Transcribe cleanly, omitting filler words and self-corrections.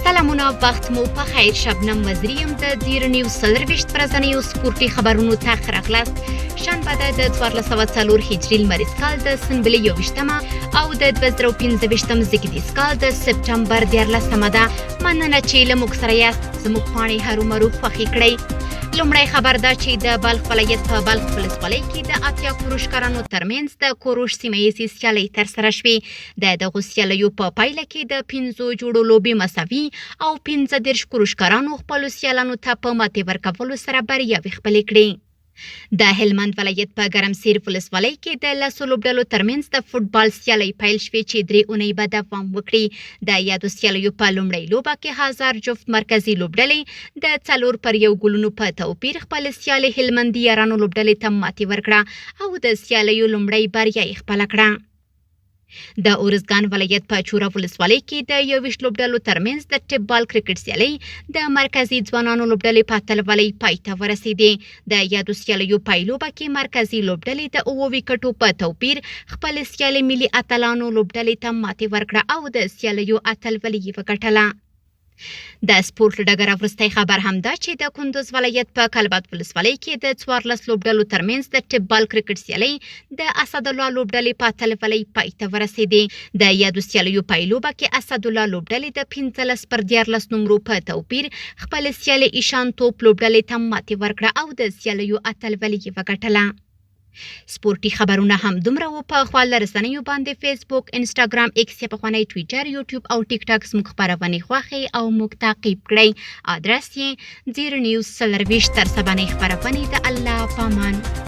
سلامونه، وخت مو په خیر. شبنم وزیري یم، د زیرو نیوز 24 ورځنیو سپورتي خبرونو ته ښه راغلاست. شنبه ده د 1404 هجري لمریز کال د سنبلې 21مه او د 2025 زېږدیز کال د سپټمبر 13مه ده. مننه چې له موږ سره یاست. زموږ پاڼې هرومرو خوښې کړئ. لومړی خبر دا چې د بلخ ولایت په بلخ ولسوالۍ کې د 80 کوروشکارانو ترمنځ د کوروش سیمه ییزې سیالۍ ترسره شوې. د دغو سیالیو په پایله کې د پنځو جوړو لوبې مساوي او 35 کوروشکارانو خپلو سیالانو ته په ماتې ورکولو سره بریاوې خپلې کړې. د هلمند ولایت په ګرمسیر ولسوالۍ کې د لسو لوبډلو ترمنځ د فوټبال سیالۍ پیل شوې چې 3 اونۍ به دوام وکړي. د یادو سیالیو په لومړۍ لوبه کې هزار جفت مرکزي لوبډلې د 4 پر 1 ګولونو په توپیر خپلې سیالې هلمندي یارانو لوبډلې ته ماتې ورکړه او د سیالیو لومړۍ بریا یې خپله کړه. د ارزګان ولایت په چوره ولسوالۍ کې د 21 لوبډلو ترمنځ د ټیپ بال کرکټ سیالۍ د مرکزي ځوانانو لوبډلې په اتلولۍ پای ته ورسېدې. د یادو سیالیو پایلوبه کې مرکزي لوبډلې د 7 ویکټو په توپیر خپلې سیالې ملي اتلانو لوبډلې ته ماتې ورکړه او د سیالیو اتلولي یې وګټله. د سپورت له ډګره وروستی خبر هم دا چې د کندوز ولایت په کلبت ولسوالۍ کې د 14 لوبډلو ترمنځ د ټیپ بال کرکټ سیالۍ د اسدالله لوبډلې په اتلولۍ پای ته ورسېدې. د یادو سیالیو پایلوبه کې اسدالله لوبډلې د 15 پر 13 نمرو په توپیر خپلې سیالې ایشان توپ لوبډلې ته ماتې ورکړه او د سیالیو اتلولي یې وګټله. سپورتي خبرونه هم دومره وو. په خواله رسنیو باندې فیسبوک، انسټاګرام، ایکس یا پخوانی ټویټر، یوټیوب او ټیک ټاک زموږ خپرونې خوښې او موږ تعقیب کړئ. آدرس یې زیر نیوز 24. تر سبانۍ خپرونې د الله پامان.